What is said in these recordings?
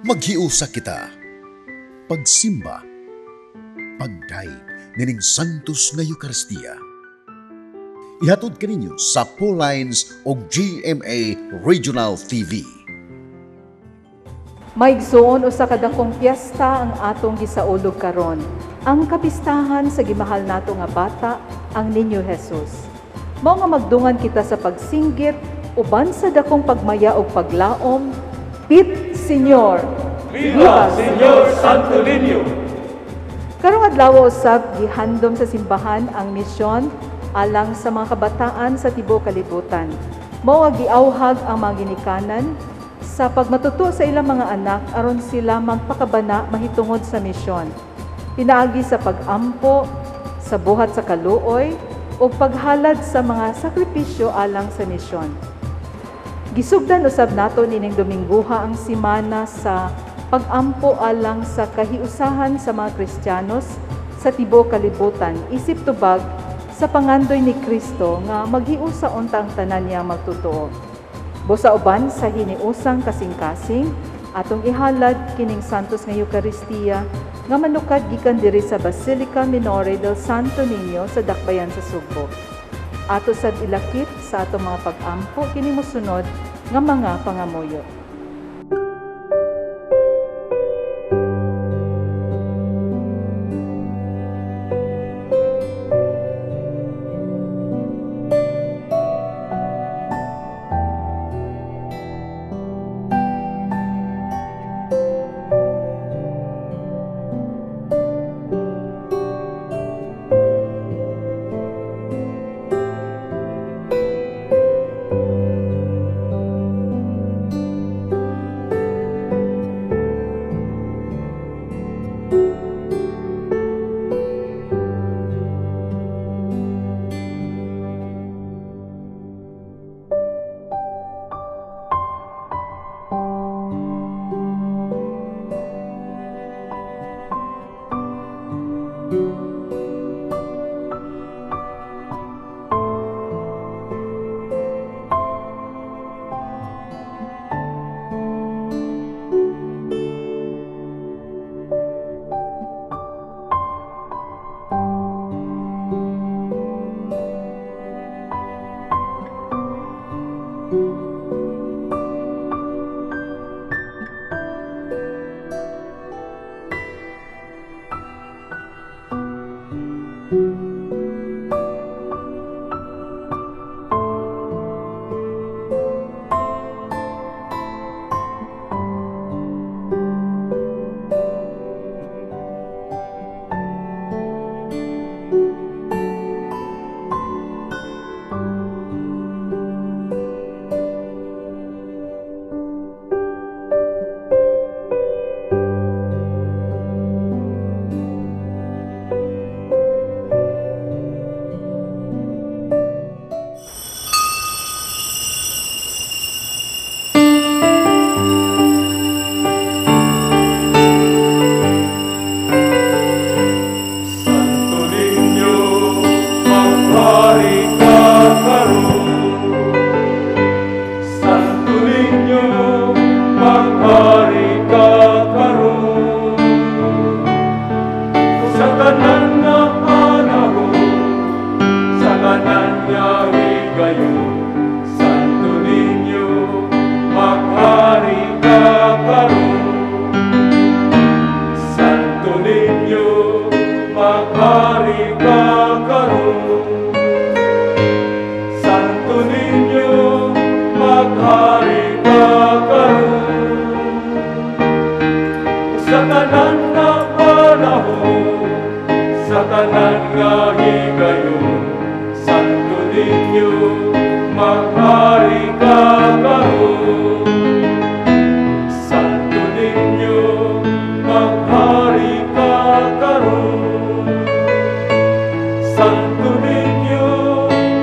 Maghiusa kita. Pagsimba. Pagdayeg nining Santos nga Eukaristiya. Ihatod kaninyo sa Lines o GMA Regional TV. Maigsuon, usa ka dakong piyesta ang atong gisaulog karon. Ang kapistahan sa gimahal nato nga bata, ang Niño Jesus. Mao nga magdungan kita sa pagsinggit uban sa dakong pagmaya ug paglaom, Pit Señor! Viva Señor Santo Niño! Karong adlaw usab, gihandom sa simbahan ang misyon alang sa mga kabataan sa tibuok kalibutan. Mao nga giawhag ang mga ginikanan sa pagmatuto sa ilang mga anak aron sila magpakabana mahitungod sa misyon. Pinaagi sa pag-ampo, sa buhat sa kaluoy, ug paghalad sa mga sakripisyo alang sa misyon. Gisugdan usab nato nining Domingguha ang simana sa pag-ampo alang sa kahiusahan sa mga Kristiyanos sa tibuok kalibutan isip tubag sa pangandoy ni Kristo nga maghiusa unta ang tanan niya magtotoo. Busa uban sa hiniusang kasing-kasing, atong ihalad kining Santos nga Eukaristiya nga manukad gikan diri sa Basilica Minore del Santo Niño sa Dakbayan sa Sugbo. Ato sad ilakip sa atong mga pag-ampo kini mosunod nga mga pangamuyo. Santo Niño, maghari ka karon. Santo Niño, maghari ka karon. Sa tanan nga panahon, sa tanan nga higayon, Santo Niño, maghari ka karon. Santo Niño, maghari ka karon. Santo Niño, maghari ka karon. Sa tanan nga panahon, sa tanan nga higayon, Santo Niño, maghari ka karon. Santo Niño, maghari ka karon. Santo Niño,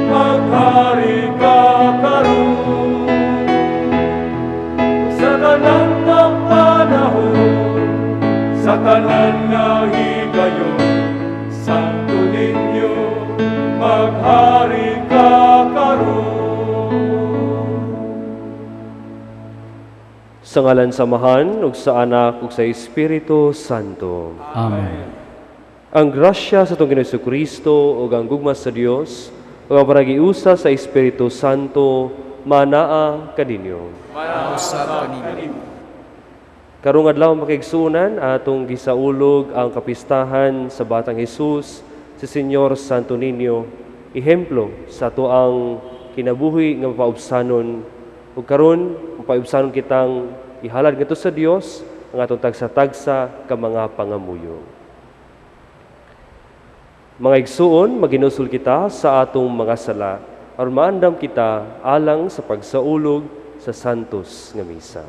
maghari ka karon. Sa tanan nga panahon, sa tanan nga higayon, Santo Niño, maghari ka karon. Sa ngalan sa Amahan, ug sa Anak, ug sa Espiritu Santo. Amen. Ang grasya sa atong Ginoong Kristo ug ang gugma sa Dios ug ang panagiusa sa Espiritu Santo manaa kaninyo. Usab kanimo. Karong adlaw, mga kaigsuonan, atong gisaulog ang kapistahan sa Batang Hesus, si Señor Santo Niño, ehemplo sa atoang kinabuhi nga mapaubsanon. Ug karon mapaubsanon kitang ihalad ngadto sa Dios ang atong tagsa-tagsa ka mga pangamuyo. Mga igsuon, maginusol kita sa atong mga sala aron maandam kita alang sa pagsaulog sa Santos nga Misa.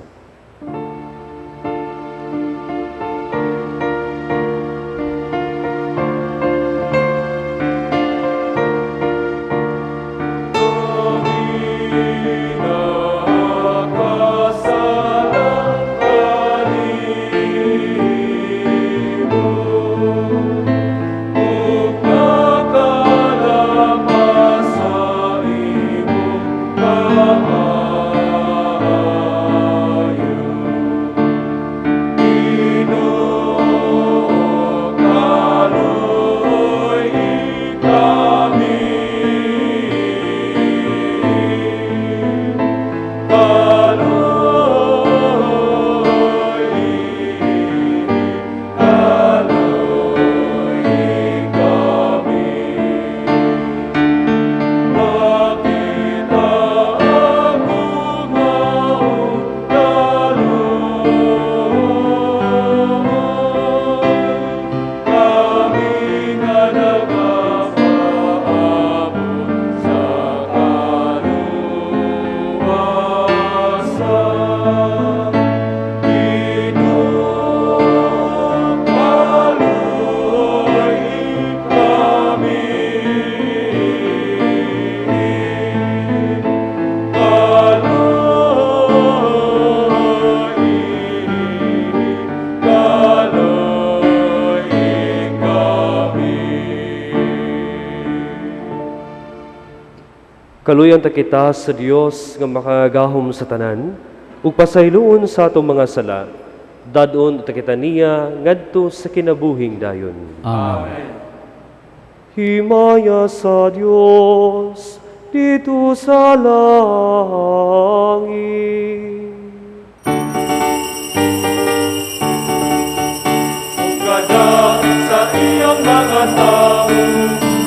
Nakasala kanimo, ug nakalampas sa imong kaayo. Ginoo, kaluoy kami. Kaluoy, kaluoy kami. Makita ang gugma ug kaluoy, kami nga nagapaabot sa kaluwasan. Ginoo, kaluoy kami. Kaluoy, kaluoy kami. Kaluyan ta kita sa Dios nga makagagahom sa tanan ug pasayloon sa atong mga sala. Dad-on ta kita niya ngadto sa kinabuhing dayon. Amen. Himaya sa Dios didto sa langit. Ug kada sa iyang mga tawo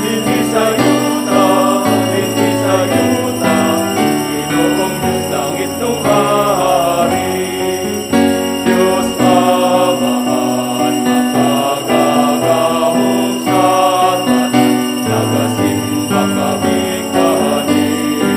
dinhi sa yuta, dinhi sa yuta, Ginoong Diyos langit nung hari. Diyos Amahan, makagagahom sa tanan, nagasimba kami kanimo.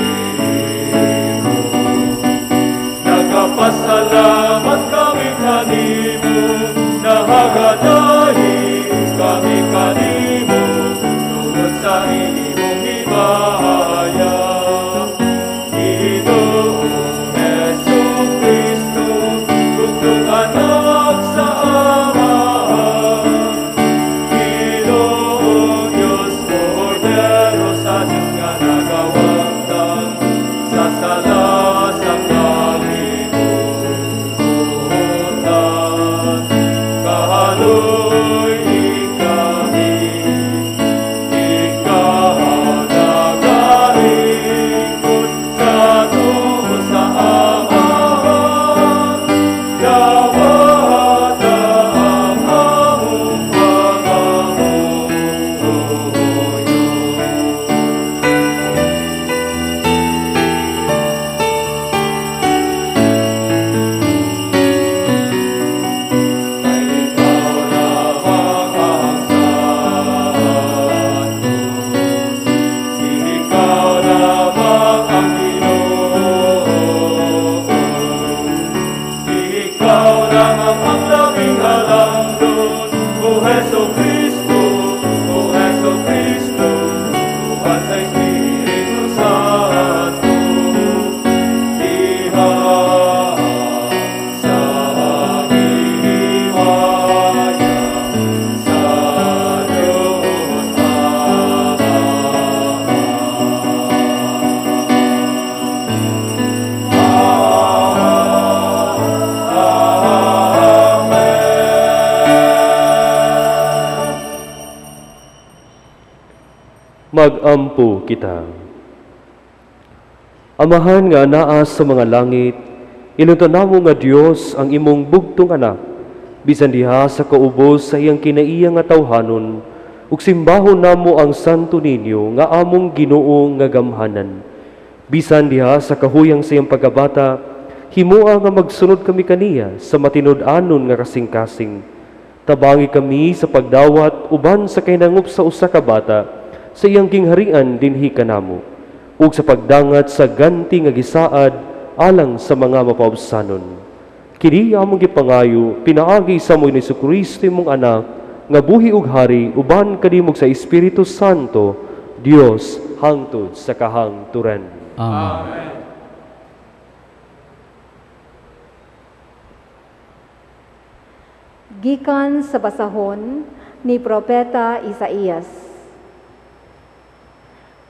Magampo kita. Amahan nga anaa sa mga langit, ilunto namo nga Dios ang imong bugtong anak, bisan diha sa kaubos sa iyang kinaiya nga tawhanon, ug simbahon namo ang Santo Niño nga among Ginoo nga gamhanan. Bisan diha sa kahuyang sa iyang pagkabata, himoa nga magsunod kami kaniya sa matinud-anon nga kasing-kasing. Tabangi kami sa pagdawat uban sa kahinangop sa usa ka bata sa iyang gingharian dinhi kanamo, ug sa pagdangat sa ganti nga gisaad alang sa mga mapaubsanon. Kini among gipangayo pinaagi sa among ni Kristo imong anak nga buhi ug hari uban kanimo sa Espiritu Santo, Dios hangtod sa kahangturan. Amen. Gikan sa basahon ni Propeta Isaías.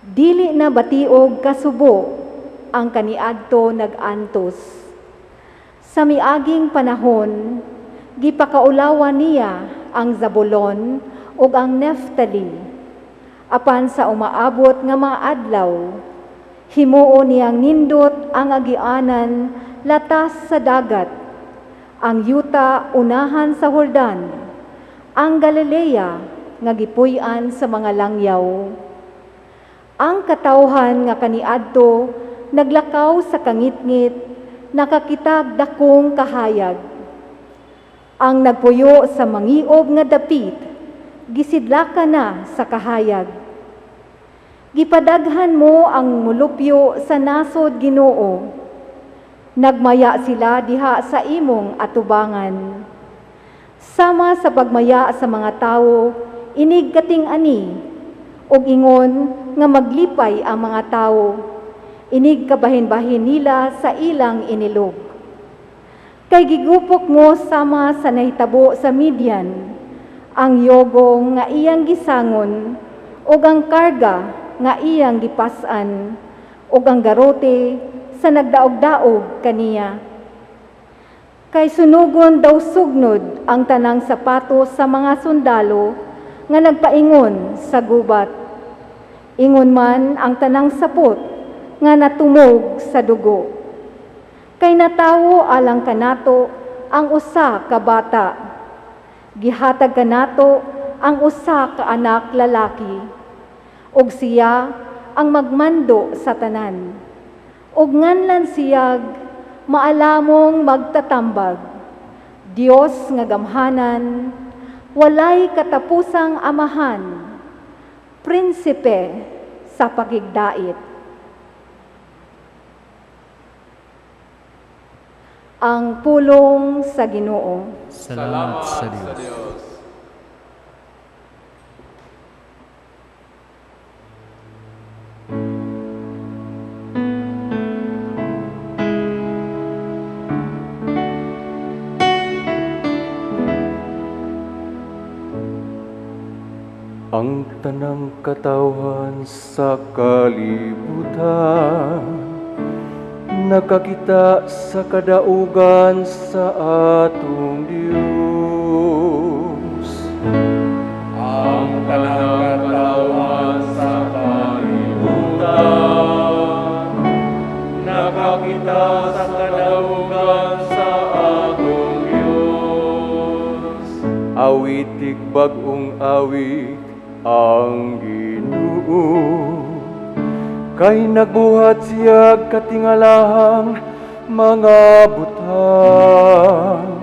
Dili na batiog kasubo ang kaniadto nag-antos. Sa miaging panahon, gipakaulawan niya ang Zabulon ug ang Neftali. Apan sa umaabot nga mga adlaw, himuon niyang nindot ang agianan latas sa dagat, ang yuta unahan sa Jordan, ang Galilea nga gipuy-an sa mga langyaw. Ang katawhan nga kaniadto naglakaw sa kangitngit, nakakitag dakong kahayag. Ang nagpuyo sa mangiob nga dapit, gisidlaka na sa kahayag. Gipadaghan mo ang mulupyo sa nasod, Ginoo. Nagmaya sila diha sa imong atubangan. Sama sa pagmaya sa mga tawo, inig kating-ani, ug ingon nga maglipay ang mga tawo, inig kabahin-bahin nila sa ilang inilog. Kay gigupok mo sama sa nahitabo sa Midian, ang yogo nga iyang gisangon, ug ang karga nga iyang gipas-an, ug ang garote sa nagdaog-daog kaniya. Kay sunugon daw sugnod ang tanang sapatos sa mga sundalo nga nagpaingon sa gubat. Ingon man ang tanang sapot nga natumog sa dugo. Kay natawo alang kanato ang usa ka bata. Gihatag kanato ang usa ka anak lalaki. Ug siya ang magmando sa tanan. Ug nganlan siyag maalamong magtatambag. Dios nga gamhanan, walay katapusang amahan, prinsipe sa pakigdait. Ang pulong sa Ginoo. Salamat sa Dios. Ang tanang katawhan sa kalibutan nakakita sa kadaugan sa atong Dios. Ang tanang katawhan sa kalibutan nakakita sa kadaugan sa atong Dios. Awitig bag-ong awit ang Ginoo, kay nagbuhat siya katingalahang mga butang,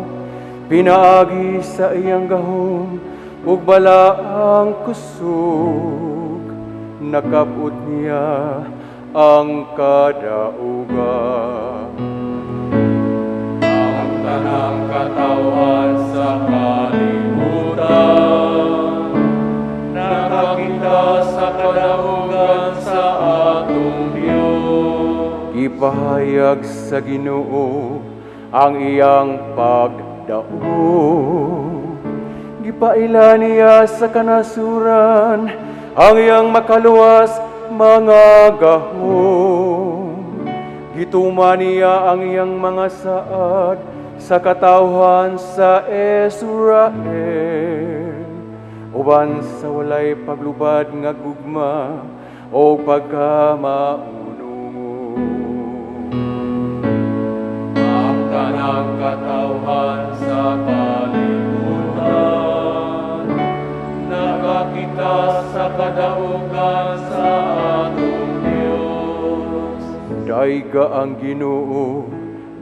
pinaagi sa iyang gahom ug balaang kusog, nakabot niya ang kadaugan. Ang tanang katawhan sa kalibutan nakakita sa kadaugan sa atong Dios. Ipahayag sa Ginoo ang iyang pagdaog, gipaila niya sa kanasuran ang iyang makaluwas mga gahom. Gituma niya ang iyang mga saad sa katawhan sa Israel, uban sa walay paglubad nga gugma o pagkamaunungon. Ang tanang katawhan sa kalibutan nakakita sa kadaugan sa atong Dios. Dayga ang Ginoo,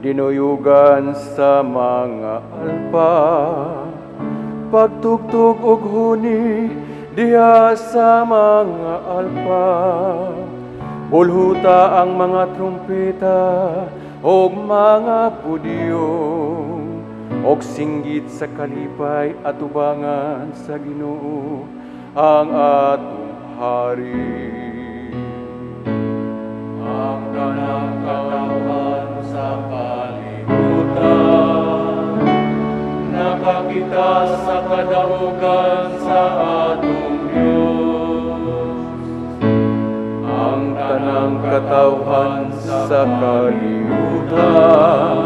dinuyugan sa mga alpa, pagtugtog og huni diha sa mga alpa. Bulhuta ang mga trumpeta og mga budyong, og singgit sa kalipay atubangan sa Ginoo ang atong hari. Ang tanang katawhan sa kalibutan nakakita sa kadaugan sa atong Dios. Ang tanang katawhan sa kalibutan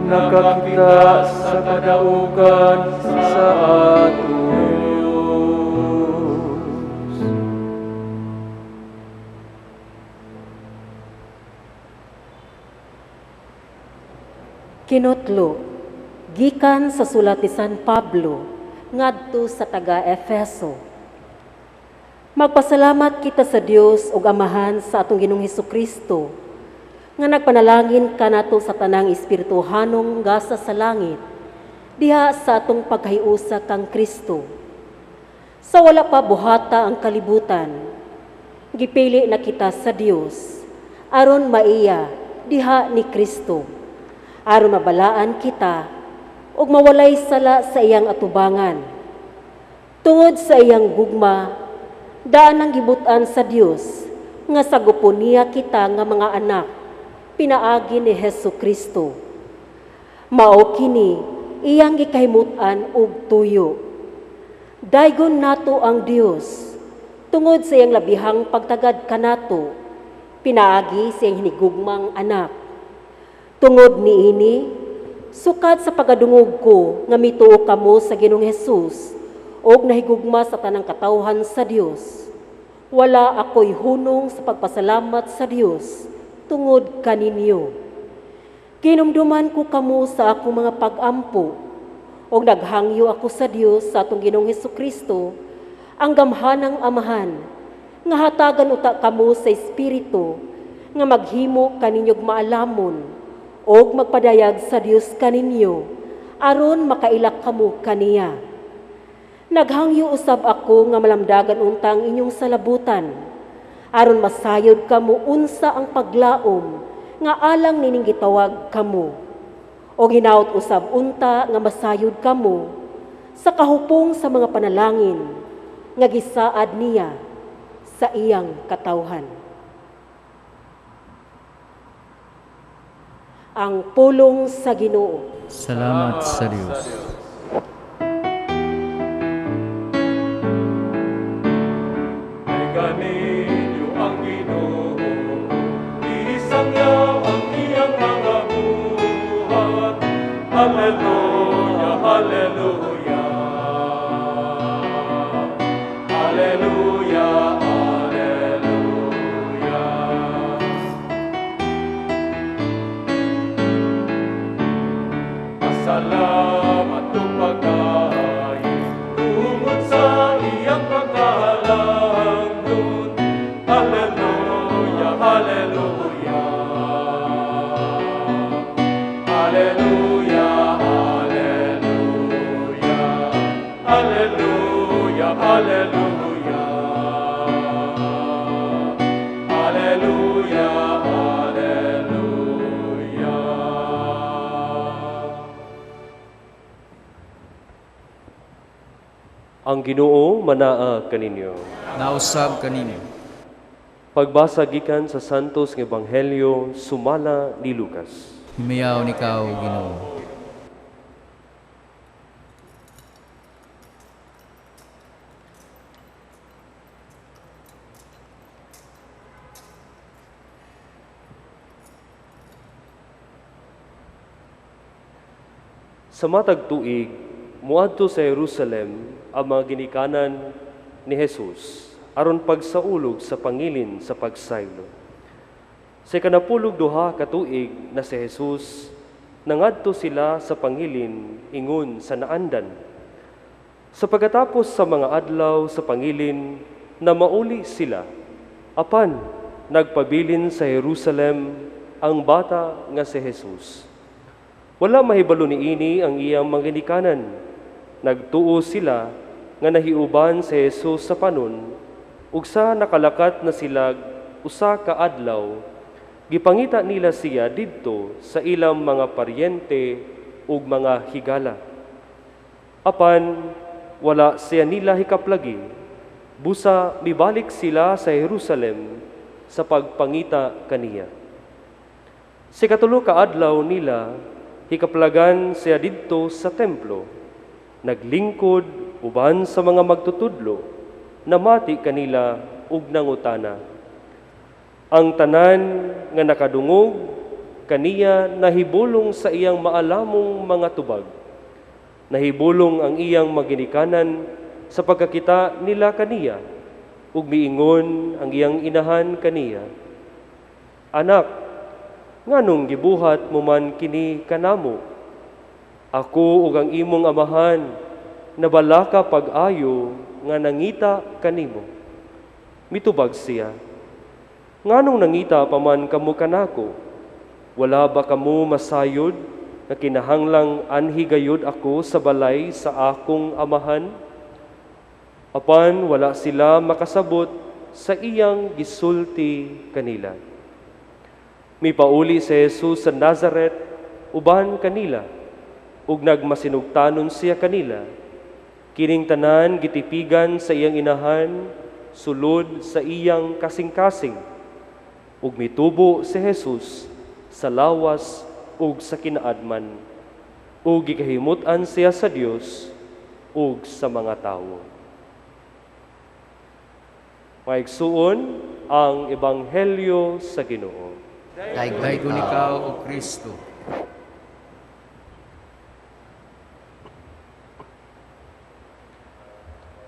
nakakita sa kadaugan sa atong Dios. Kinutlo, gikan sa sulat ni San Pablo ngadto sa taga-Efeso. Magpasalamat kita sa Dios ug Amahan sa atong Ginoong Hesukristo nga nagpanalangin kanato sa tanang espirituhanong gasa sa langit diha sa atong pagkahiusa kang Kristo. Sa wala pa buhata ang kalibutan, gipili na kita sa Dios aron maiya diha ni Kristo, aron mabalaan kita ug mawalay sala sa iyang atubangan. Tungod sa iyang gugma, daan ang gibutan sa Dios nga sagupon niya kita nga mga anak, pinaagi ni Hesu Kristo. Mao kini iyang gikahimutan og tuyo. Daygon nato ang Dios tungod sa iyang labihang pagtagad kanato, pinaagi sa iyang hinigugmang anak. Tungod niini, sukat sa pagadungog ko nga mituo kamo sa Ginoong Hesus og nahigugma sa tanang katawhan sa Dios, wala ako'y hunong sa pagpasalamat sa Dios tungod kaninyo. Kinumduman ko kamo sa akong mga pag-ampo og naghangyo ako sa Dios sa atong Ginoong Hesukristo, ang gamhanang Amahan, nga hatagan uta kamo sa Espiritu nga maghimo kaninyog maalamon og magpadayag sa Dios kaninyo aron makaila kamo kaniya. Naghangyo usab ako nga malamdagan unta ang inyong salabutan aron masayod kamo unsa ang paglaom nga alang nining gitawag kamo. Og hinaut usab unta nga masayod kamo sa kahupong sa mga panalangin nga gisaad niya sa iyang katawhan. Ang pulong sa Ginoo. Salamat sa Dios. Ganinyo ang Ginoo, isangyaw ang iyang mga buhat. Hallelujah, hallelujah. Hallelujah, hallelujah. Pasalamat ug pagkain tungod sa iyang pagkahalangdon. Hallelujah, hallelujah. Hallelujah, hallelujah. Hallelujah, hallelujah. Hallelujah, hallelujah. Ang Ginoo manaa kaninyo. Nausab kaninyo. Pagbasa gikan sa Santos nga Ebanghelyo sumala ni Lucas. Himayaw ni ikaw, Ginoo. Sa matag tuig, Muadto sa Jerusalem ang mga ginikanan ni Jesus aron pagsaulog sa pangilin sa pagsaylo. Sa 12 ka tuig na si Jesus, nangadto sila sa pangilin ingon sa naandan. Sa pagkatapos sa mga adlaw sa pangilin, na mauli sila, apan nagpabilin sa Jerusalem ang bata nga si Jesus. Wala mahibalo niini ang iyang mga ginikanan. Nagtuo sila nga nahiuban si Jesus sa panon, ug sa nakalakat na sila usa ka adlaw, gipangita nila siya didto sa ilang mga paryente ug mga higala. Apan wala siya nila hikaplagi, busa mibalik sila sa Jerusalem sa pagpangita kaniya. Sa 3 ka adlaw nila hikaplagan siya didto sa templo. Naglingkod uban sa mga magtutudlo, namati kanila ug nangutana. Ang tanan nga nakadungog kaniya nahibulong sa iyang maalamong mga tubag. Nahibulong ang iyang maginikanan sa pagkakita nila kaniya, ug miingon ang iyang inahan kaniya, "Anak, nganong gibuhat mo man kini kanamo? Ako ug ang imong amahan nabalaka pag-ayo nga nangita kanimo." Mitubag siya, "Nganong nangita pa man kamo kanako? Wala ba kamo masayod nga kinahanglang anhi gayud ako sa balay sa akong amahan?" Apan wala sila makasabot sa iyang gisulti kanila. Mipauli si Jesus sa Nazaret uban kanila, ug nagmasinugtanon siya kanila. Kining tanan gitipigan sa iyang inahan, sulod sa iyang kasing-kasing. Ug mitubo si Jesus sa lawas ug sa kinaadman, ug gikahimut-an siya sa Dios ug sa mga tawo. Maigsuon ang Ebanghelyo sa Ginoo. Daygon ikaw, O Kristo.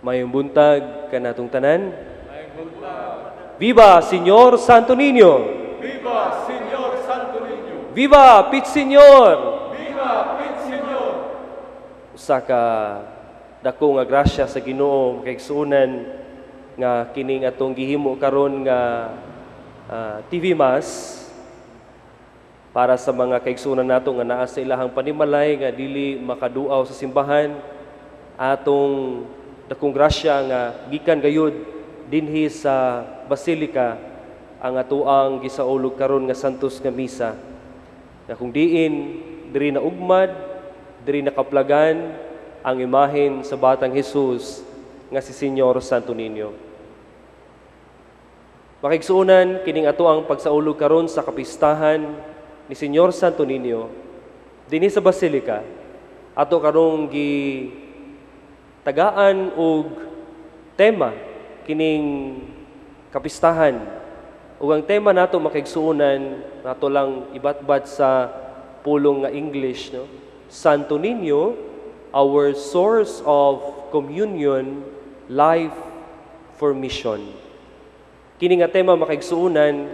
Mayong buntag kanatong tanan. Viva Señor Santo Niño! Viva Señor Santo Niño! Viva Pit Señor! Viva Pit Señor! Usa ka dako nga grasya sa Ginoo, makaigsuonan nga kining atong gihimo karon nga TV Mass para sa mga kaigsuonan nato nga naa sa ilahang panimalay nga dili makaduaw sa simbahan, atong dakong grasya nga gikan gayud dinhi sa Basilica ang atoang gisaulog karon nga Santos nga Misa, nga kung diin diri na ugmad, diri nakaplagan ang imahen sa Batang Jesus nga si Señor Santo Niño. Makigsuonan kining atoang pagsaulog karon sa kapistahan ni Señor Santo Niño dinhi sa Basilica, ato karong gi tagaan og tema kining kapistahan. Ug ang tema nato makigsuonan, nato lang ibatbat sa pulong nga English, no? Santo Niño, our source of communion, life for mission. Kini nga tema makaigsuonan,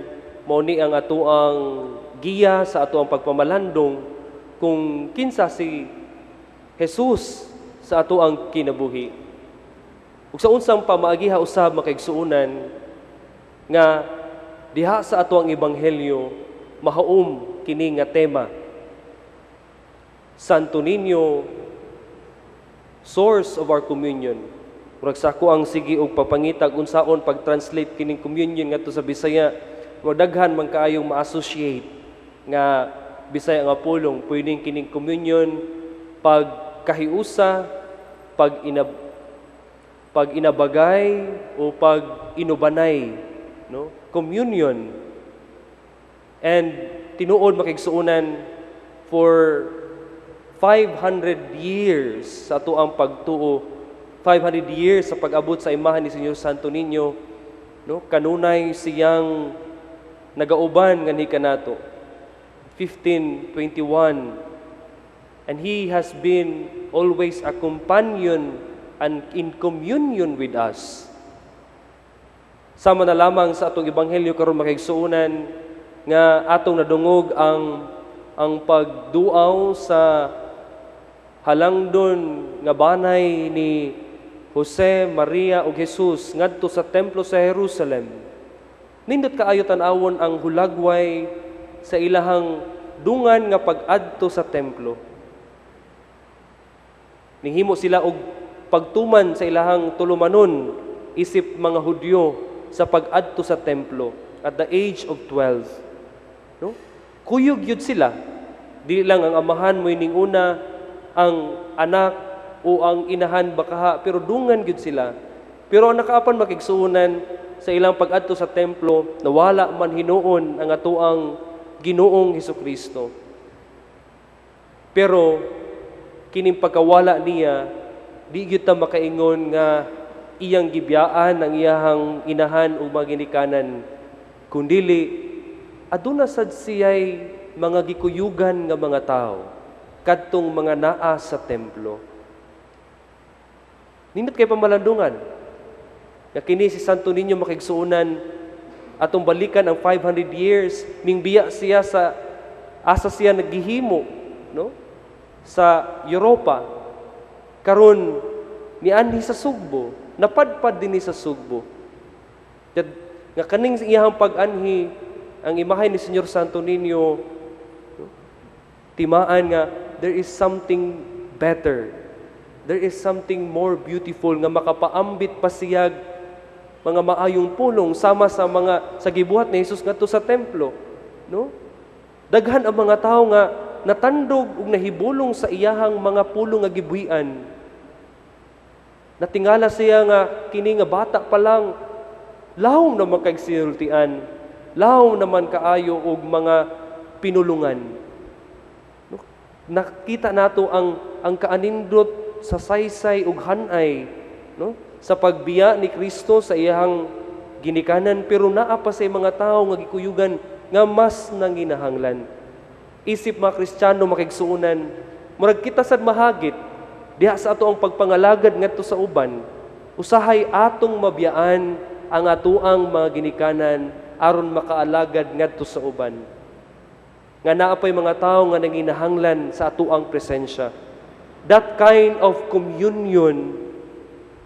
mao ni ang atoang giya sa atoang pagpamalandong kung kinsa si Jesus sa atoang kinabuhi. Ug sa unsang pamaagiha usab makaigsuonan nga diha sa atoang ebanghelyo mahaom kini nga tema. Santo Niño, source of our communion. Murag sa ako ang sige og pagpangitag unsaon pag-translate kining communion ngadto sa Bisaya, murag daghan man kaayong ma-associate nga Bisaya nga pulong. Pwedeng kining communion pagkahiusa, pag inabagay o pag inubanay, no? Communion. And tinuod makigsuonan for 500 years sa atoang pagtuo, 500 years sa pag-abot sa imahan ni Señor Santo Niño, no? Kanunay siyang nagauban nganhi kanato. 1521. And He has been always a companion and in communion with us. Sama na lamang sa atong ebanghelyo karon, makaigsuonan, nga atong nadungog ang pagduaw sa halangdon nga banay ni Jose, Maria ug Jesus ngadto sa templo sa Jerusalem. Nindot kaayo tan-awon ang hulagway sa ilahang dungan nga pag-adto sa templo. Ninghimo sila og pagtuman sa ilahang tulumanon isip mga Hudyo sa pag-adto sa templo at the age of 12. No? Kuyog yun sila. Dili lang ang amahan mo ning una, ang anak o ang inahan bakaha, pero dungan gyud sila. Pero ang nakaapan, makigsuonan, sa ilang pag-adto sa templo, nawala man hinuon ang atoang Ginoong Hesukristo. Pero kining pagkawala niya, di gyud ta makaingon nga iyang gibiyaan ang iyahang inahan ug mga ginikanan, kundili aduna sad siya'y mga gikuyugan nga mga tao kadtong mga naa sa templo. Nindot kay pamalandungan nga kini si Santo Niño, makigsuonan, atong balikan ang 500 years, mingbiya siya sa asa siya naghihimo, no, sa Europa. Karon nianhi sa Sugbo, napadpad dinhi sa Sugbo. That, nga kaning iyang pag-anhi, ang imahe ni Señor Santo Niño, no, timaan nga there is something better, there is something more beautiful nga makapaambit pa siyag mga maayong pulong sama sa mga sa gibuhat ni Jesus ngadto sa templo, no? Daghan ang mga tawo nga natandog ug nahibulong sa iyahang mga pulong nga gibuhian. Natingala siya nga kini nga bata pa lang, lawom naman kay sinultian, lawom naman kaayo og mga pinulungan. No? Nakita nato ang kaanindot sa saysay ug hanay, no, sa pagbiya ni Kristo sa iyahang ginikanan, pero naa pa sa mga tawo nga gikuyugan nga mas nanginahanglan. Isip mga Kristiyano, makigsuonan, murag kita sad mahagit diha sa ato ang pagpangalagad ngadto sa uban, usahay atong mabiyaan ang atoang mga ginikanan aron makaalagad ngadto sa uban. Nga naa pay mga tawo nga nanginahanglan sa atoang presensya. That kind of communion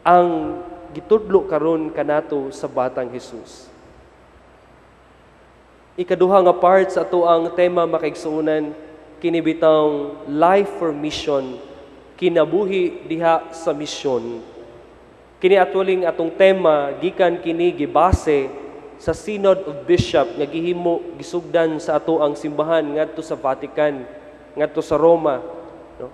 ang gitudlo karon kanato sa batang Jesus. Ikaduha nga part sa atoang tema, makaigsuonan, kini bitawng life for mission, kinabuhi diha sa misyon. Kini atuling atong tema, gikan kini gibase sa Synod of Bishop nga gihimo, gisugdan sa atoang simbahan ngadto sa Vatican, ngadto sa Roma, no?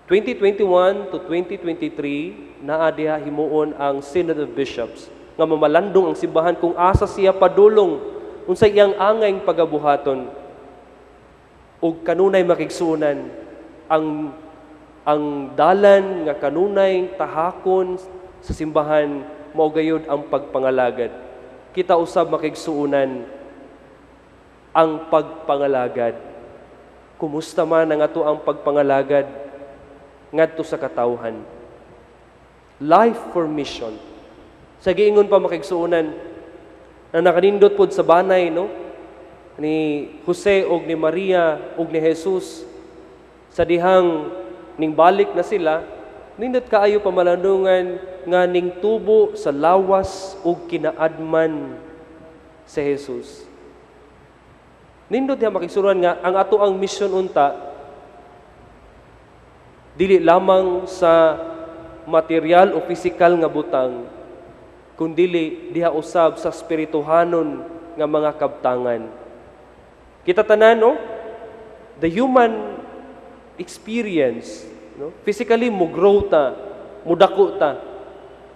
2021 to 2023 naa diha himuon ang Synod of Bishops nga mamalandong ang simbahan kung asa siya padulong, unsay iyang angay pagabuhaton. Ug kanunay, makigsuonan, ang dalan nga kanunay tahakon sa simbahan mao gayud ang pagpangalagad. Kita usab, makigsuonan, ang pagpangalagad. Kumusta man ang ato ang pagpangalagad ngadto sa katawhan? Life for mission. Sa giingon pa, makigsuonan, na nakanindot pod sa banay, no, ni Jose og ni Maria og ni Jesus sa dihang ning balik na sila, nindot kaayo pamalandungan nga ning tubo sa lawas ug kinaadman sa Jesus. Nindot diha, makigsuonan, nga ang ato ang mission unta dili lamang sa material o physical nga butang, kundili diha usab sa spirituhanon nga mga kabtangan. Kita tanan, no, the human experience, no, physically mo grow ta, mudako ta,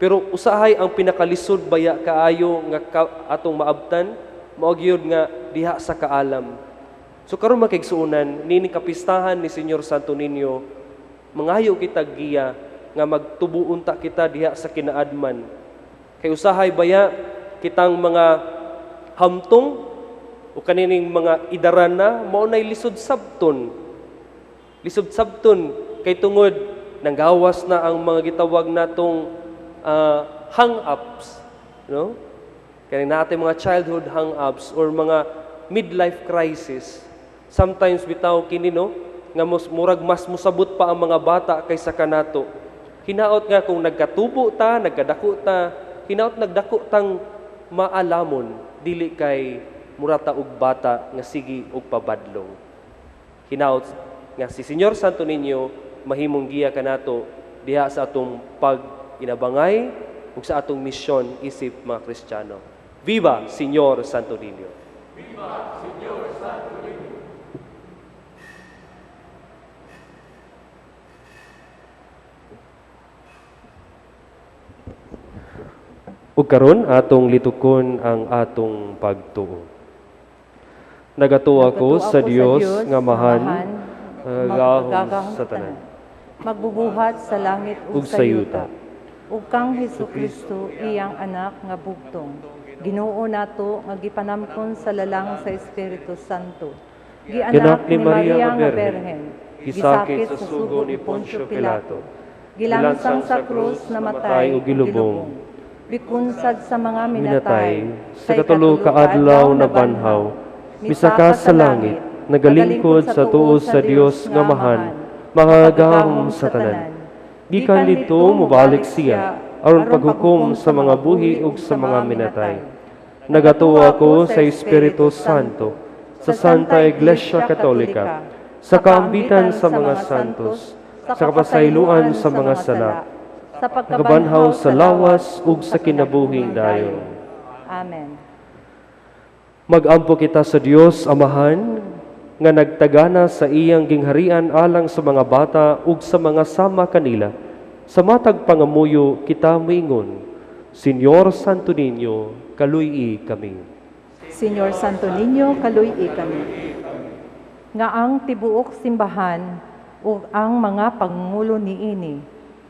pero usahay ang pinakalisod baya kaayo nga atong maabtan mao gyud nga diha sa kaalam. So karon, makigsuonan, nining kapistahan ni Señor Santo Niño, mangayo kita giya nga magtubo unta kita diha sa kinaadman. Kay usahay baya kitang mga hamtong o kanining mga idaran na mao nay lisod sabton. Lisod sabton kay tungod nanggawas na ang mga gitawag natong hang-ups, no? Kaya natin mga childhood hang-ups or mga midlife crisis. Sometimes bitaw kini, no, nga murag mas musabot pa ang mga bata kaysa kanato. Hinaot nga kung nagkatubo ta, nagkadako ta, hinaot nagdako tang maalamon, dili kay murata og bata nga sige og pabadlong. Hinaot nga si Señor Santo Niño mahimong giya kanato diha sa atong pag-inabangay ug sa atong misyon isip mga Kristiyano. Viva Señor Santo Niño! Viva Señor Santo Niño! Ug karon atong litukon ang atong pagtuo. Nagatuo ako sa Dios nga Amahan, gahom sa tanan, magbubuhat sa langit ug sa yuta, ug kang Hesukristo, iyang anak nga bugtong, Ginoo nato, nga gipanamkon sa lalang sa Espiritu Santo, gianak ni Maria nga Berhen, gisakit sa sugo ni Poncio Pilato, gilansang sa krus, namatay ug gilubong, bikunsad sa mga minatay, minatay, sa katulo ka adlaw nabanhaw, misaka sa langit, nagalingkod sa tuo sa Dios nga Amahan, makagagahom sa tanan. Gikan didto mobalik siya aron paghukom sa mga buhi ug sa mga minatay. Nagatuo ako sa Espiritu Santo, sa Santa Iglesia Katolika, sa kaambitan sa mga santos, sa kapasayloan sa mga sala, sa pagkabanhaw sa lawas ug sa kinabuhing dayon. Amen. Magampo kita sa Dios Amahan nga nagtagana sa iyang gingharian alang sa mga bata ug sa mga sama kanila. Sa matag pangamuyo kita moingon, Señor Santo Niño, kaluy-i kami. Señor Santo Niño, kaluy-i kami. Nga ang tibuok simbahan ug ang mga pangulo niini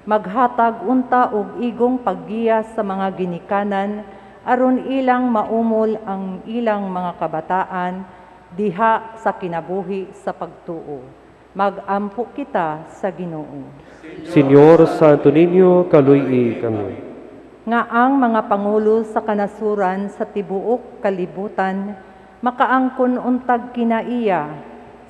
maghatag unta og igong paggiya sa mga ginikanan aron ilang maumol ang ilang mga kabataan diha sa kinabuhi sa pagtuo. Magampo kita sa Ginoo. Señor Santo Niño, kaluy-i kami. Nga ang mga pangulo sa kanasuran sa tibuok kalibutan makaangkon untag kinaiya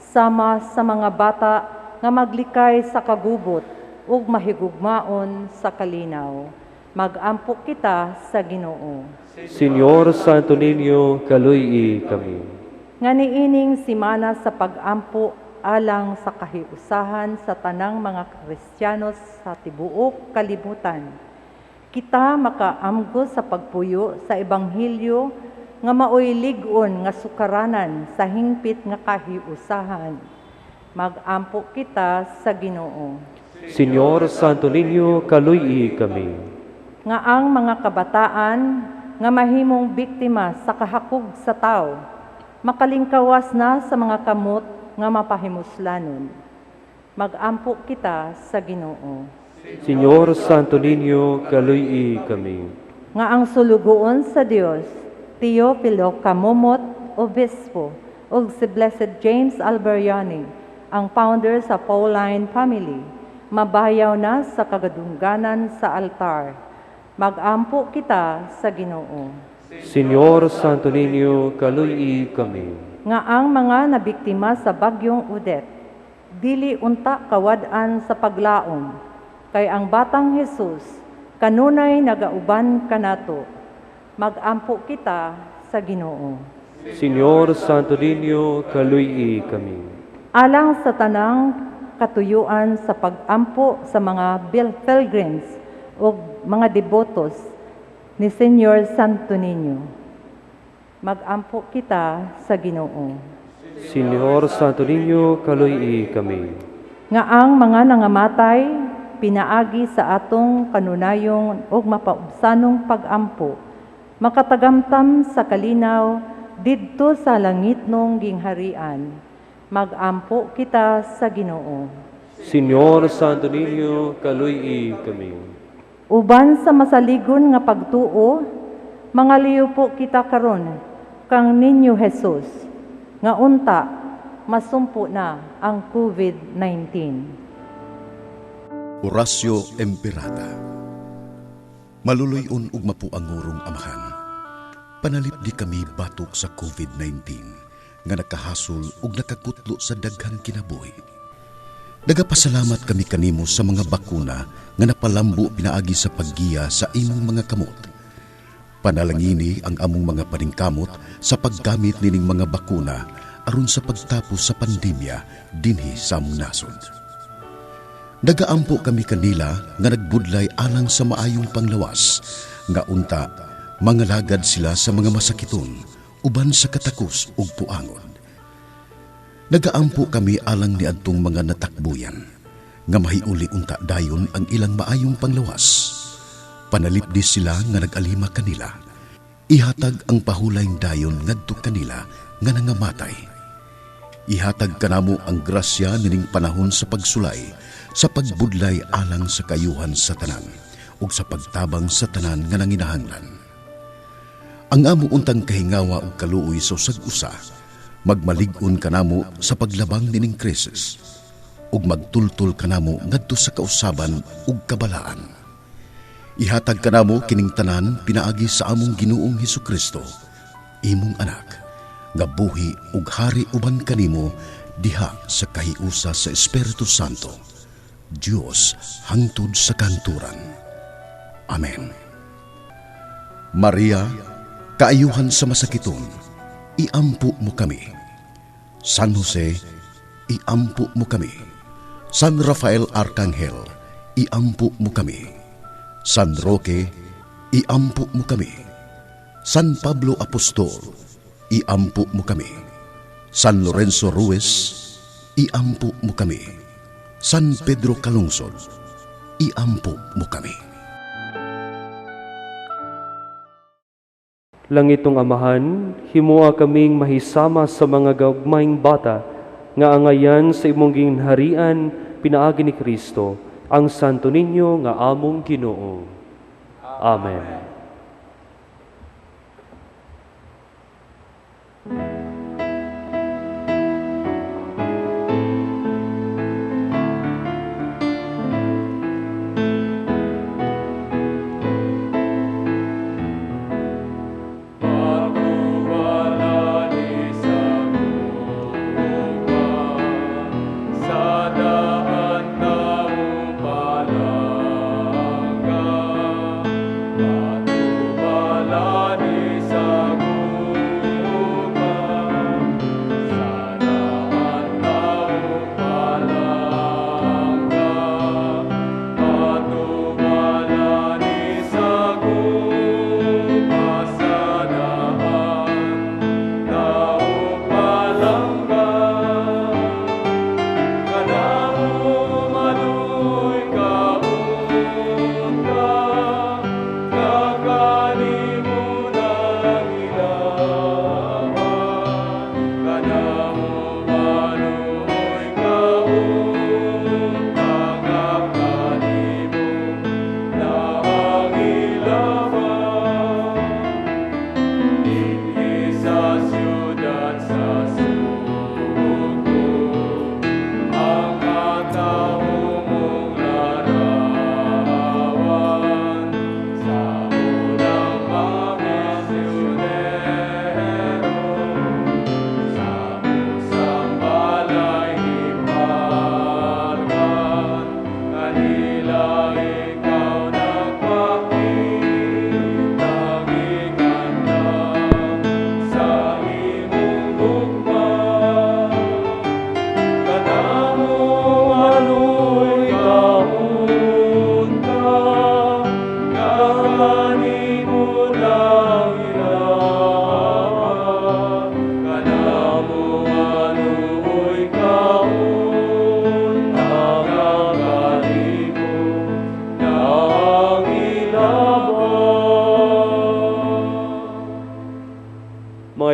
sama sa mga bata nga maglikay sa kagubot ug mahigugmaon sa kalinaw. Magampo kita sa Ginoo. Señor Santo Niño, kaluy-i kami. Nga niining simana sa pag-ampo alang sa kahiusahan sa tanang mga Kristiyano sa tibuok kalibutan, kita makaamgo sa pagpuyo sa ebanghelyo nga maoy lig-on nga sukaranan sa hingpit nga kahiusahan. Magampo kita sa Ginoo. Señor Santo Niño, kaluy-i kami. Nga ang mga kabataan nga mahimong biktima sa kahakog sa tao, makalingkawas na sa mga kamot nga mapahimuslanon. Magampo kita sa Ginoo. Señor Santo Niño, kaluy-i kami. Nga ang sulugoon sa Dios, Teofilo Camomot Obispo, ug si Blessed James Alberiani, ang founder sa Pauline family, mabayaw na sa kagadungganan sa altar. Magampo kita sa Ginoo. Señor Santo Niño, kaluy-i kami. Nga ang mga nabiktima sa bagyong Odette, dili unta kawad-an sa paglaom, kay ang batang Jesus kanunay nagauban kanato. Magampo kita sa Ginoo. Señor Santo Niño, kaluy-i kami. Alang sa tanang katuyuan sa pag-ampo sa mga pilgrims o mga debotos ni Señor Santo Niño, magampo kita sa Ginoo. Señor Santo Niño, kaluy-i kami. Nga ang mga nangamatay pinaagi sa atong kanunayong ug mapaubsanong pag-ampo, makatagamtam sa kalinaw didto sa langitnong gingharian. Magampo kita sa Ginoo. Señor Santo Niño, kaluy-i kami. Uban sa masaligon nga pagtuo, mangaliw po kita karon kang Niño Jesus, nga unta masumpo na ang COVID-19. Horacio Empirata. Maluluy-on ug mapuangurong Amahan. Panalipdi kami batok sa COVID-19 nga nakahasol ug nakakutlo sa daghang kinabuhi. Nagapasalamat kami kanimo sa mga bakuna nga napalambo pinaagi sa paggiya sa imong mga kamot. Panalangini ang among mga paningkamot sa paggamit nining mga bakuna aron sa pagtapos sa pandemya dinhi sa among nasod. Nagaampo kami kanila nga nagbudlay alang sa maayong panglawas, nga unta mangalagad sila sa mga masakiton uban sa katakos ug puangon. Nagaampo kami alang niadtong mga natakbuyan, nga mahiuli unta dayon ang ilang maayong panglawas. Panalipdi sila nga nag-alima kanila. Ihatag ang pahulayng dayon ngadto kanila nga nangamatay. Ihatag kanamo ang grasya nining panahon sa pagsulay, sa pagbudlay alang sa kayuhan sa tanan, ug sa pagtabang sa tanan nga nanginahanglan. Ang amo untang kahingawa ug kaluoy sa usag-usa, magmalig-on kanamo sa paglabang nining krisis, ug magtultol kanamo ngadto sa kausaban ug kabalaan. Ihatag kanamo kining tanan pinaagi sa among Ginoong Hesukristo, imong anak, nga buhi ug hari uban kanimo diha sa kahiusa sa Espiritu Santo, Dios hangtod sa kanturan. Amen. Maria, kaayuhan sa masakiton, iampo mo kami. San Jose, iampo mo kami. San Rafael Arcangel, iampo mo kami. San Roque, iampo mo kami. San Pablo Apostol, iampo mo kami. San Lorenzo Ruiz, iampo mo kami. San Pedro Calungsod, iampo mo kami. Langitong Amahan, himua kaming mahisama sa mga gagmayng bata nga angayan sa imong ginharian pinaagi ni Kristo, ang Santo Niño nga among Ginoo. Amen.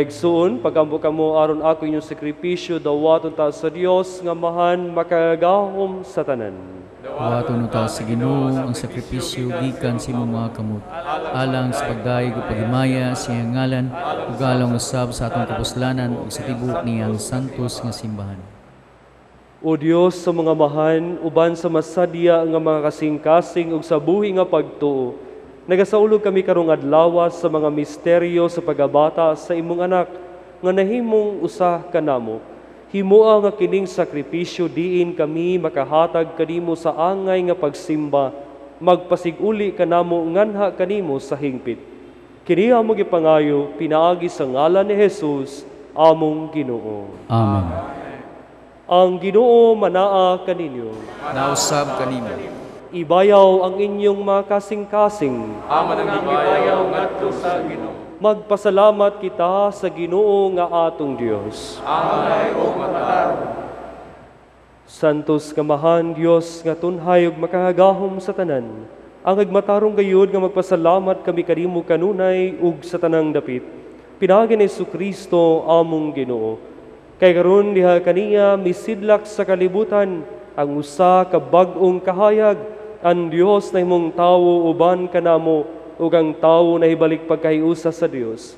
Igsuon, pagampo kamo aron ako inyong sakripisyo, dawaton ta sa Dios nga mahan makagagahom sa tanan. Buhaton unta sa Ginoo ang sakripisyo gikan sa imong mga kamot, alang sa pagdayeg ug paghimaya sa iyang ngalan ug alang usab sa atong kapuslanan ug sa tibuok niyang santos nga simbahan. O Dios sa mga amahan, uban sa masadya nga mga kasing-kasing ug sa buhi nga pagtuo, nagasaulog kami karong adlaw sa mga misteryo sa pagabata sa imong anak nga nahimong usa kanamo. Himoa nga kining sakripisyo diin kami makahatag kanimo sa angay nga pagsimba, magpasiguli kanamo nganha kanimo sa hingpit. Kini among gipangayo pinaagi sa ngalan ni Jesus among Ginoo. Amen. Ang Ginoo manaa kaninyo. Nausab kanimo. Ibayaw ang inyong mga kasing-kasing. Aman ang gibayaw ngadto sa Ginoo. Magpasalamat kita sa Ginoo nga atong Dios. Angay og matarong. Santos Kamahan Dios nga tunhay ug makahagahom sa tanan. Ang nagmatarong gayud nga magpasalamat kami kanimo kanunay ug sa tanang dapit. Pinaagi ni Hesukristo among Ginoo. Kay karon diha kaniya misidlak sa kalibutan ang usa ka bag-ong kahayag, ang Dios na himong tawo uban kanamo ug ang tawo na hibalik pagkahiusa sa Dios.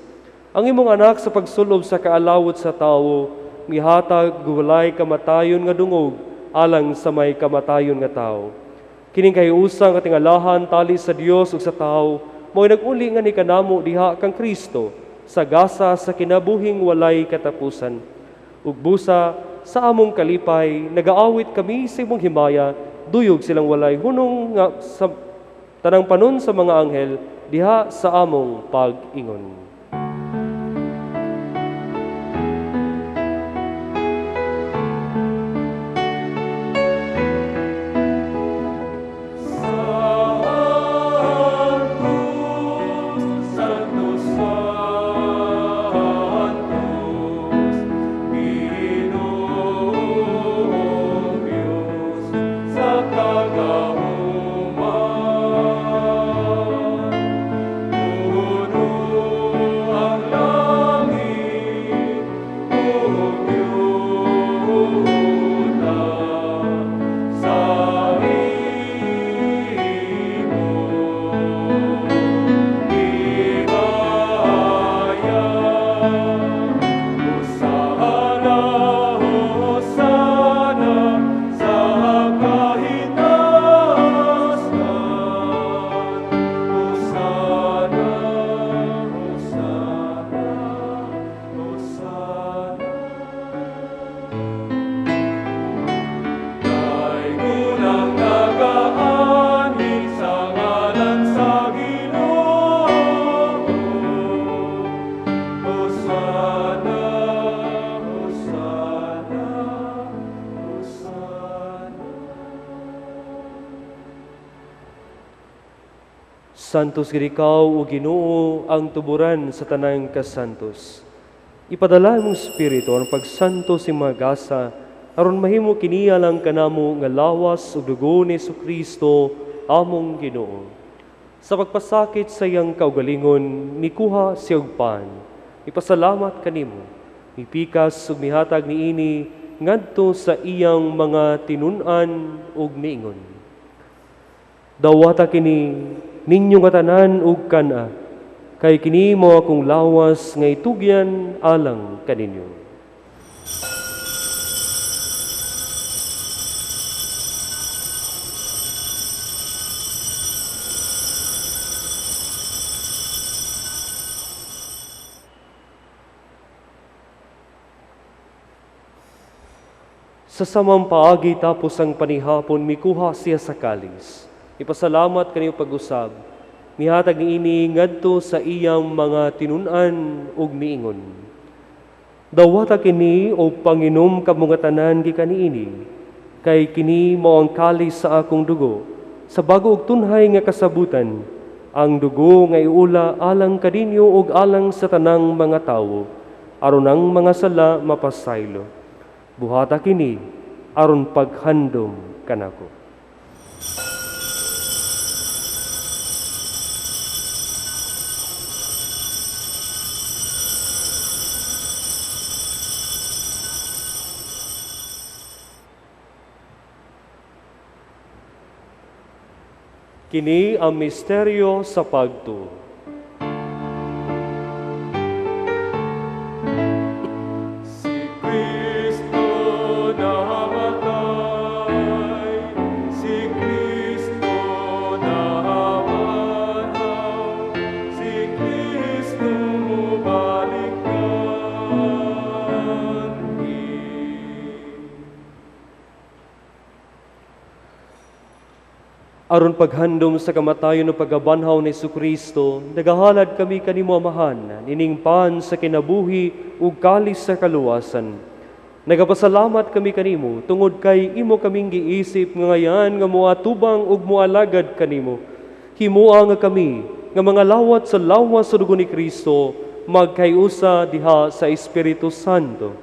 Ang imong anak sa pagsulob sa kaalawot sa tawo mihatag walay kamatayon nga dungog alang sa may kamatayon nga tawo. Kining kahiusa nga tingalahan tali sa Dios ug sa tawo mo'y nag-uli nga ni kanamo diha kang Kristo sa gasa sa kinabuhing walay katapusan. Ug busa sa among kalipay nagaawit kami sa imong himaya, duyog silang walay hunong nga sa tanang panon sa mga anghel diha sa among pag-ingon. Santos gid ikaw, o Ginoo, ang tuburan sa tanang kasantos. Ipadala imong Espiritu ang pagsanto sa mga gasa, aron mahimo kini alang kanamo nga lawas ug dugo ni Hesukristo among Ginoo. Sa pagpasakit sa iyang kaugalingon, mikuha siya og pan. Ipasalamat kanimo, mipikas ug mihatag niini ngadto sa iyang mga tinun-an ug miingon. Dawata kini ninyo nga tanan ug kana, kay kini mo akong lawas nga itugyan alang kaninyo. Sa samang paagi tapos ang panihapon, mikuha siya sa kalis. Ipasalamat kaniyo pag-usab. Mihatag niini ngadto sa iyang mga tinun-an ug miingon. Dawata kini o panginom kamo nga tanan gikan niini, kay kini mao ang kalis sa akong dugo, sa bago og tunhay nga kasabutan, ang dugo nga iula alang kaninyo ug alang sa tanang mga tawo, aron ang mga sala mapasaylo. Buhata kini aron paghandom kanako. Kini ang misteryo sa pagtuo. Si Kristo namatay, si Kristo nabanhaw, si Kristo mubalik kanhi. Aron paghandom sa kamatayon ug pagkabanhaw ni Hesukristo, nagahalad kami kanimo Amahan, nining pan sa kinabuhi ug kalis sa kaluwasan. Nagapasalamat kami kanimo tungod kay imo kaming giisip nga ngayan nga moatubang ug moalagad kanimo. Himoa nga kami nga mga lawat sa lawas sa dugo ni Kristo magkayusa diha sa Espiritu Santo.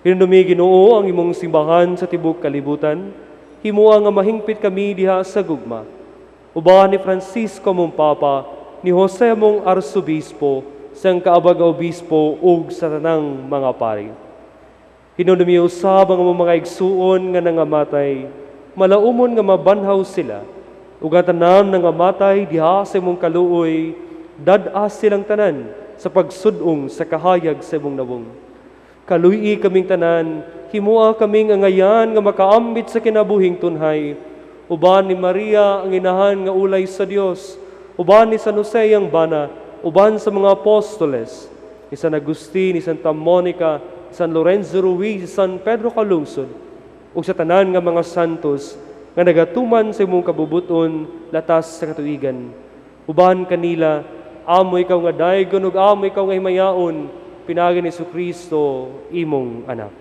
Hinumdumi Ginoo ang imong simbahan sa tibuok kalibutan. Himoa nga mahingpit kami diha sa gugma. Uban ni Francisco mong Papa, ni Jose mong Arsobispo, sang kaabag nga obispo ug sa tanang mga pari. Hinumdumi usab ang among mga igsuon nga nangamatay, malaumon nga mabanhaw sila, ug ang tanan nangamatay diha sa imong kaluoy, dad-a silang tanan sa pagsud-ong sa kahayag sa imong nawong. Kaluy-i kaming tanan, himoa kaming angayan nga makaambit sa kinabuhing tunhay. Uban ni Maria ang inahan nga ulay sa Dios, uban ni San Jose ang bana, uban sa mga apostoles, ni San Agustin, ni Santa Monica, ni San Lorenzo Ruiz, ni San Pedro Calungsod, ug sa tanan nga mga santos nga nagatuman sa imong kabubuton latas sa katuigan. Uban kanila, amo ikaw nga daygon ug amo ikaw nga himayaon, pinaagi ni Hesukristo imong anak.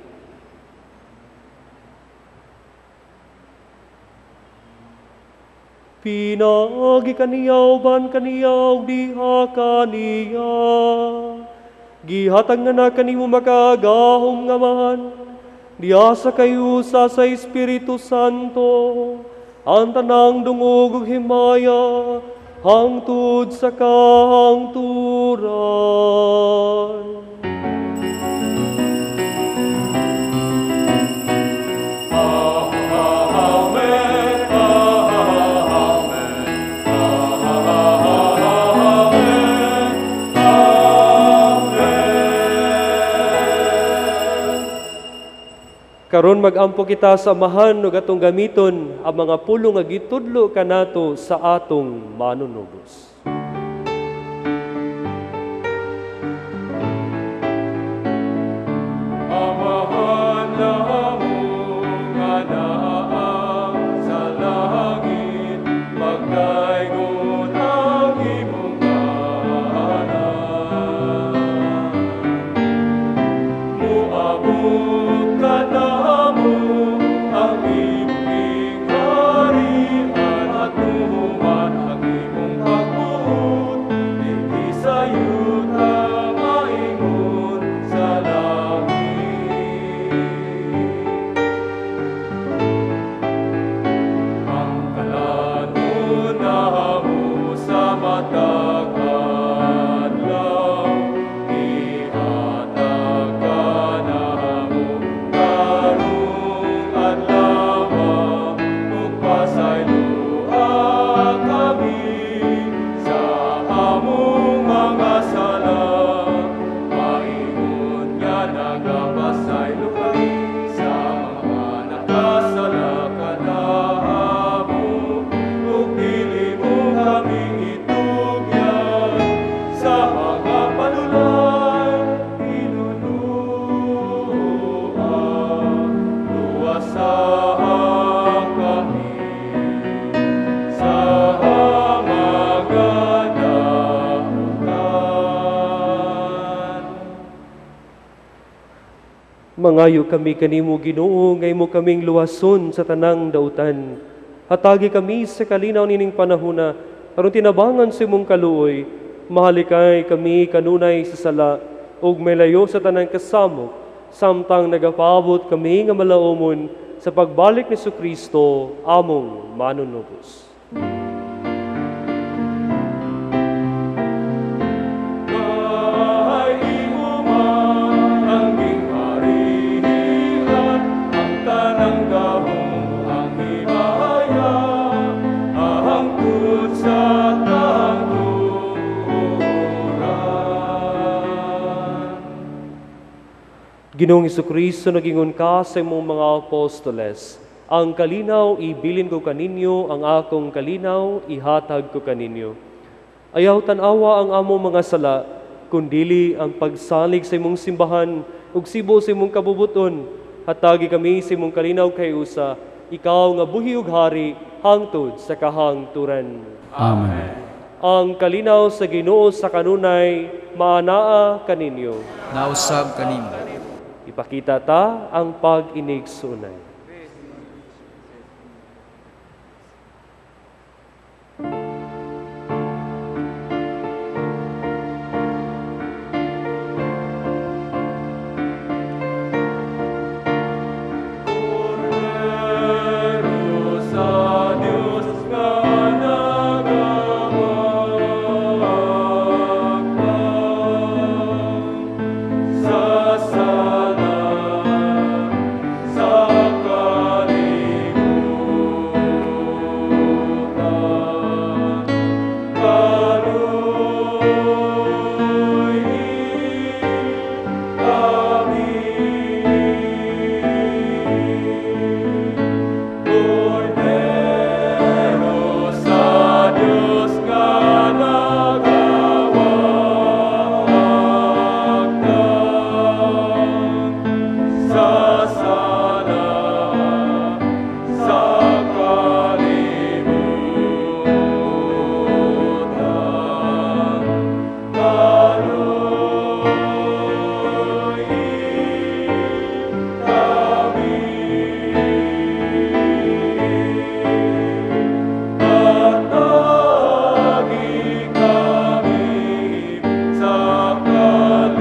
Pinaagi kaniya uban kaniya ug diha kaniya, gihatag nga na kanimo makagahom nga Amahan, diha sa kayusa sa Espiritu Santo, ang tanang dungog ug himaya hangtod sa kahangturan. Karon mag-ampo kita sa Amahan ug atong gamiton ang mga pulong nga gitudlo kanato sa atong manunubos. Amahan namo nga naa sa langit, pagdaygon ang imong ngalan. Moabot kanamo ang imong gingharian at tuman ang imong pagbuot dinhi sa yuta maingon sa langit. Ang kalanon namo sa matag adlaw, ihatag kanamo karong adlaw, ug pasayloa kami sa among mga sala, maingon nga nagapasaylo kami sa mga nakasala kanamo, ug dili mo kami itugyan sa mga panulay, hinunoa, luwasa kami sa mga dautan. Mangayo kami kanimo Ginoo nga imo kaming luwason sa tanang dautan. Hatagi kami sa kalinaw nining panahona aron tinabangan sa imong kaluoy, mahalikay kami kanunay sa sala ug milayo sa tanang kasamok samtang nagapaabot kami nga malaumon sa pagbalik ni Hesukristo among manunubos. Kay imo man ang gingharian, ang tanang gahom, ang himaya, ang Sa kangturan. Ginoong Hesukristo, nagingon ka sa imong mga apostoles, ang kalinaw ibilin ko kaninyo, ang akong kalinaw ihatag ko kaninyo. Ayaw tan-awa ang among mga sala, kundili ang pagsalig sa imong simbahan ug sibo sa imong kabubuton. Hatagi kami sa imong kalinaw kay usa, ikaw nga buhi ug hari hangtod sa kahangturan. Amen. Ang kalinaw sa Ginoo sa kanunay maanaa kaninyo. Nausab kanimo. Ipakita ta ang pag-inigsunay. Kordero sa Dios nga nagawagtang sa sala sa kalibutan, kaluy-i kami. Kordero sa Dios nga nagawagtang sa sala sa kalibutan, kaluy-i kami. Hatagi kami sa kalinaw.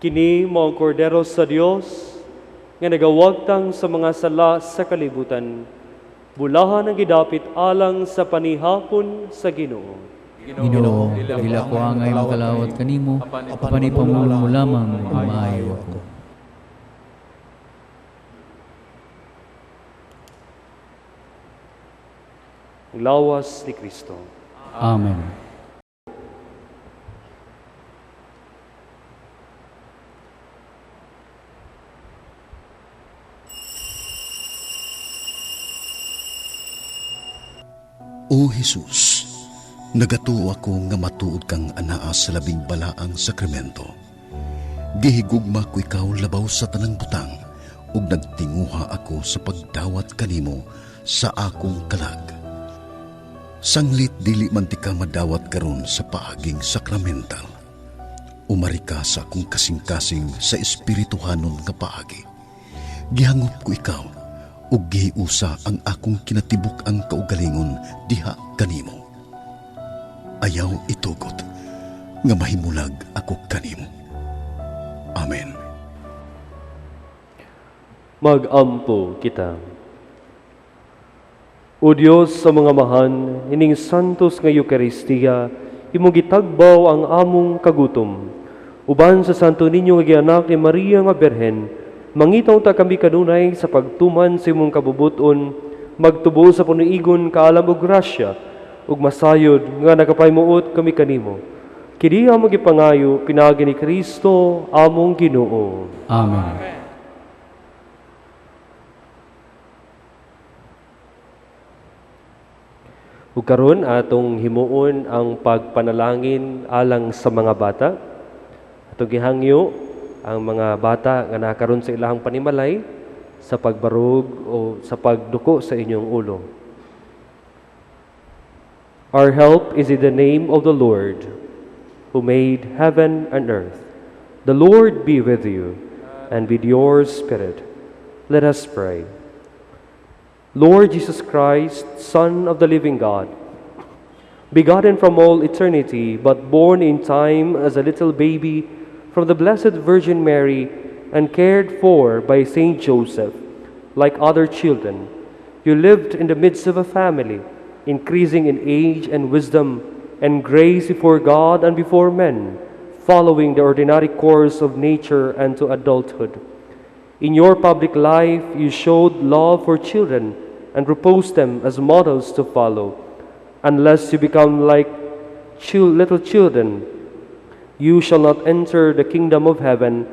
Kini mao ang kordero sa Dios nga nagawagtang sa mga sala sa kalibutan. Bulahan ang gidapit alang sa panihapon sa Ginoo. Ginoo, dili ako angay makalawat kanimo, apan ipamulong mo lamang ug maayo ako. Ang lawas ni Kristo. Amen. O Jesus, nagatuo ako nga matuod kang anaa sa labing balaang sakramento. Gihigugma ko ikaw labaw sa tanang butang ug nagtinguha ako sa pagdawat kanimo sa akong kalag. Sanglit dili man tika madawat karon sa paaging sakramental. Umari ka sa akong kasing-kasing sa espirituhanon nga paagi. Gihangop ko ikaw ug gihiusa ang akong kinatibuk-ang kaugalingon diha kanimo. Ayaw itugot nga mahimulag ako kanimo. Amen. Mag-ampo kita. O Dios sa mga amahan, ining santos nga Eukaristiya, imong gitagbaw ang among kagutom. Uban sa Santo Niño nga gianak ni Maria nga Birhen, mangitaw ta kami kanunay sa pagtuman sa imong kabubuton, magtubo sa panuigon kaalam ug grasya, ug masayod nga nakapahimuot kami kanimo. Kini among gipangayo pinaagi ni Kristo among Ginoo. Amen. Ug karon atong himuon ang pagpanalangin alang sa mga bata. Atong gihangyo ang mga bata nga nakaron sa ilahang panimalay sa pagbarog o sa pagduko sa inyong ulo. Our help is in the name of the Lord, who made heaven and earth. The Lord be with you, and with your spirit. Let us pray. Lord Jesus Christ, Son of the living God, begotten from all eternity, but born in time as a little baby from the Blessed Virgin Mary and cared for by Saint Joseph, like other children, you lived in the midst of a family, increasing in age and wisdom, and grace before God and before men, following the ordinary course of nature and to adulthood. In your public life, you showed love for children and proposed them as models to follow. Unless you become like little children, you shall not enter the kingdom of heaven.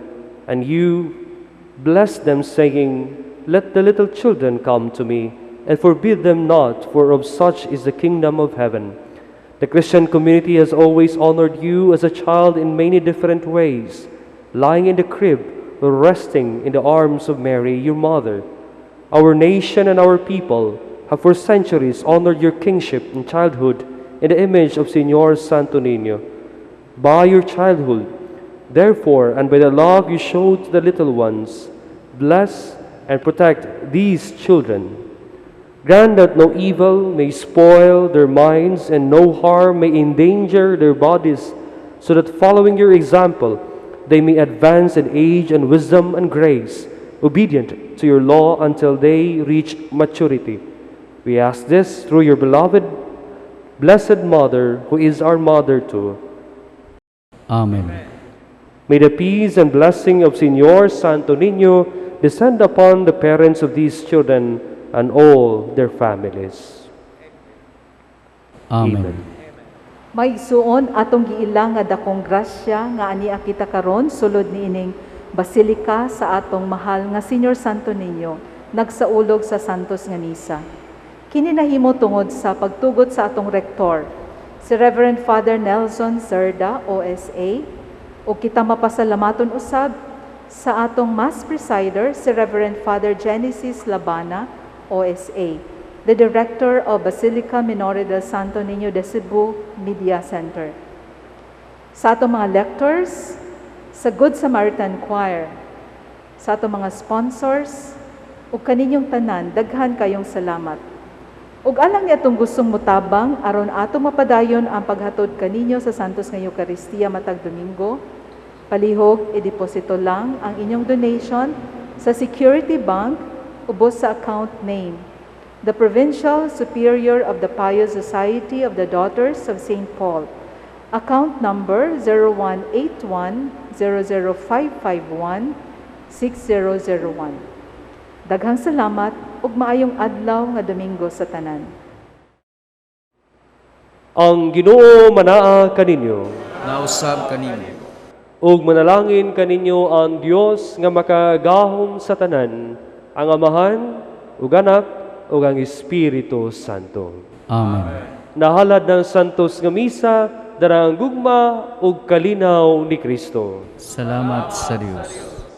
And you blessed them, saying, "Let the little children come to me, and forbid them not, for of such is the kingdom of heaven." The Christian community has always honored you as a child in many different ways, lying in the crib or resting in the arms of Mary, your mother. Our nation and our people have for centuries honored your kingship in childhood in the image of Señor Santo Niño. By your childhood, therefore, and by the love you showed to the little ones, bless and protect these children. Grant that no evil may spoil their minds and no harm may endanger their bodies, so that following your example, they may advance in age and wisdom and grace, obedient to your law until they reach maturity. We ask this through your beloved, blessed Mother, who is our mother too. Amen. May the peace and blessing of Señor Santo Niño descend upon the parents of these children and all their families. Amen. Mga igsuon, atong giila nga dakong grasya nga ania kita karon sulod niining basilika sa atong mahal nga Señor Santo Niño, nagsaulog sa Santos nga Misa. Kini nahimo tungod sa pagtugot sa atong rektor, si Reverend Father Nelson Cerda, OSA, ug kita mapasalamaton usab sa atong Mass Presider, si Reverend Father Genesis Labana, OSA, the Director of Basilica Minore del Santo Niño de Cebu Media Center. Sa atong mga lectors, sa Good Samaritan Choir, sa atong mga sponsors, ug kaninyong tanan, daghan kayong salamat. Ug alang ni atong gustong mutabang aron atong mapadayon ang paghatod kaninyo sa Santos nga Eukaristiya matag Domingo, palihog ideposito lang ang inyong donation sa Security Bank ubos sa account name, the Provincial Superior of the Pious Society of the Daughters of St. Paul. Account number 0181 00551 6001. Daghang salamat ug maayong adlaw nga Domingo sa tanan. Ang Ginoo manaa kaninyo. Nausab kanimo. Ug manalangin kaninyo ang Dios nga makagahom sa tanan, ang Amahan ug Anak ug ang Espiritu Santo. Amen. Nahalad ng Santos nga Misa, dara ang gugma ug kalinaw ni Kristo. Salamat sa Dios.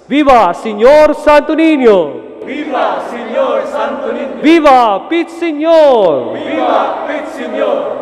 Viva Señor Santo Niño! Viva Señor Santo Niño! Viva Pit Señor! Viva Pit Señor!